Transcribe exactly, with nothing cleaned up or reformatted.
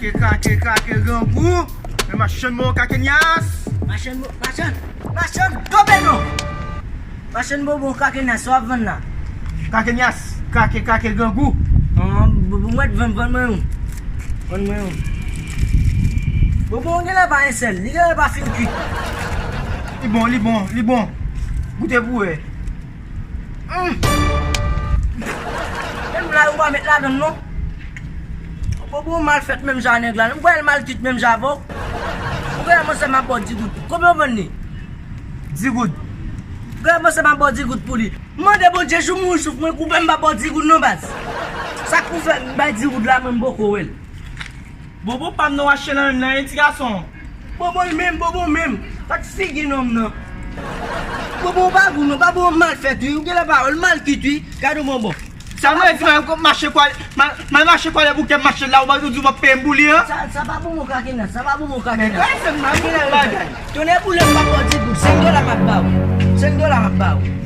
Kake, kake, kake, grangou. Men machann bon kake nyas. Machann bon, machann, machann, tonbe non. Machann bonbon kake nyas, sa w ap vann la? Kake nyas, kake, kake, grangou. An, bonbon mwen vann, vann mwen yon. Vann mwen yon. Bonbon genlè pa yon sèl, li genlè pa fin kwit. Li bon, li bon, li bon. Goute pou wè. Hum. Menm la, yo pa met ladann non. Bonbon mal fèt menm jan nèg la. M kwè l mal kwit menm jan avè w. Ou kwè mwen sèlman ba w di goud. Konbyen w vann li? Di goud. Ou kwè mwen sèlman ba w di goud pou li. Mande Bondye jou m mouri souf mwen koupe m pa ba w di goud non baz. Sa k pou fè m bay di goud la mwen m poko wè l. Bonbon pa m nan w achte nan menm nan wi ti gason. Bonbon l menm, bonbon menm. Gad figi nonm nan. Bonbon w pa gou non, pa bon mal fèt wi. Ou genlè pa wè l mal kwit wi. Gade yon bonbon. Sa mwen di mwen kòm mache kwale, mal mache kwale bouke mache la ou pa di w pa peye m pou li an. Sa, sa pa bonbon kake nan, sa pa bonbon kake nan. Men kòman se mal bagay. Tonnè boule m pa ba w di goud, senk dola m ap ba w. Senk dola m ap ba w.